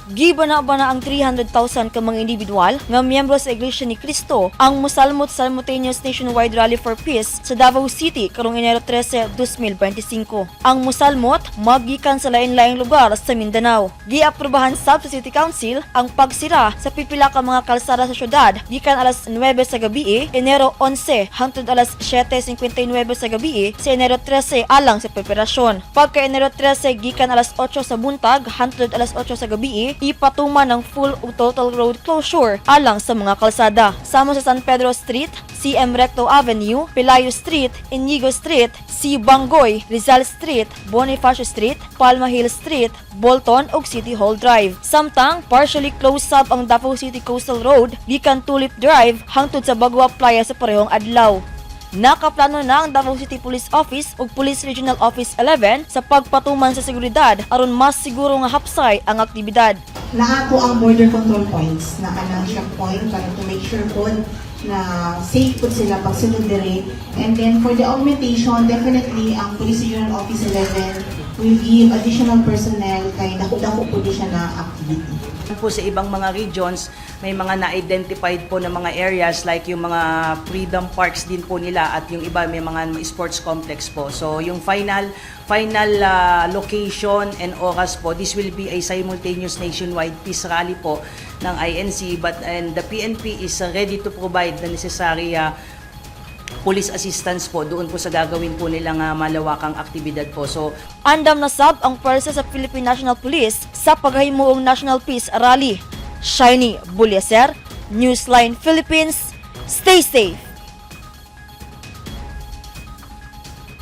Gibana-bana ang 300,000 ka mga individual nga miyembro sa Iglesia ni Cristo ang musalmot sa simultaneous nationwide rally for peace sa Davao City karong Enero 13, 2025. Ang musalmot magikan sa lain-laing lugar sa Mindanao. Giaprobahan sab sa City Council ang pagsira sa pipila ka mga kalsada sa syudad gikan alas 9 sa gabi, Enero 11, hangtod alas 7:59 sa gabi sa Enero 13 alang sa preparasyon. Pagka Enero 13 gikan alas 8 sa buntag hangtod alas 8 sa gabi, ipatuman ng full ug total road closure alang sa mga kalsada. Sama sa San Pedro Street, CM Recto Avenue, Pelayo Street, Inigo Street, C. Bangoy, Rizal Street, Bonifacio Street, Palma Hill Street, Bolton ug City Hall Drive. Samtang partially closed sab ang Davao City Coastal Road gikan Tulip Drive hangtod sa Bagua Playa sa parehong adlaw. Nakaplano na ang Davao City Police Office ug Police Regional Office 11 sa pagpatuman sa seguridad aron mas siguro nga hapsay ang aktibidad. Naa po ang border control points na kanang checkpoint para to make sure po na safe po sila pagsulod dire. And then for the augmentation, definitely ang Police Regional Office 11 will give additional personnel kay dako-dako po di siya na activity. Po sa ibang mga regions, may mga na-identified po na mga areas like yung mga freedom parks din po nila at yung iba, may mga sports complex po. So yung final final location and oras po, this will be a simultaneous nationwide peace rally po ng INC, but and the PNP is ready to provide the necessary police assistance po doon po sa gagawin po nilang malawakang aktibidad po. So Andam na sab ang pwersa sa Philippine National Police sa paghimuong National Peace Rally. Shiny Bulyaser, Newsline Philippines, stay safe!